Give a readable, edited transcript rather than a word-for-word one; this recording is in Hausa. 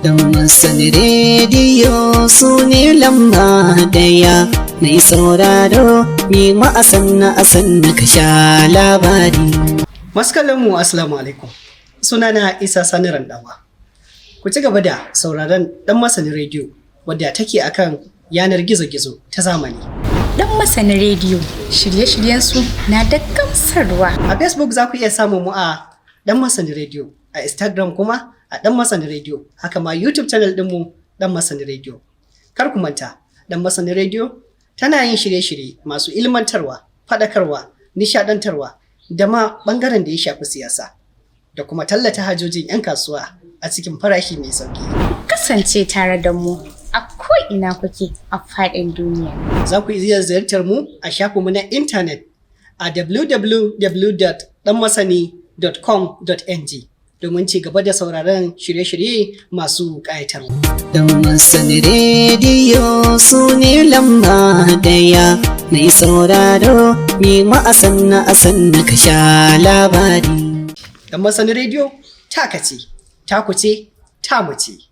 Ɗan Masani Rediyo su ne lamba daya. Mai sauraro, ni ma a sanna a sanna ka sha labari. Masu mu, Assalamu alaikum. Sunana Isa Sani Randawa. Ku ci gaba da sauraron Dan Masani Rediyo, wadda take akan yanar gizo-gizo ta zamani. Dan Masani Rediyo, shirye-shiryensu na da gamsarwa. A Facebook za ku iya samun mu a Dan Masani Rediyo, a Instagram kuma a Dan Masani Rediyo, haka ma YouTube channel ɗinmu Dan Masani Rediyo. Kar ku manta, Dan Masani Rediyo tana yin shirye-shirye masu ilmantarwa, faɗakarwa, nishaɗantarwa da ma ɓangaren da ya shafi siyasa, da kuma tallata hajojin 'yan kasuwa a cikin farashi mai sauƙi. Kasance tare da mu a ko'ina kuke a faɗin duniya. Za ku iya ziyartar mu a shafinmu na intanet a www.danmasani.com.ng domin ci gaba da sauraron shirye-shirye masu ƙayatarwa. Ɗan Masani Rediyo su ne lamba daya. Mai sauraro, ni ma a sanna a sanna ka sha labari. Dan Masani Rediyo taka ce, taku ce, tamu ce.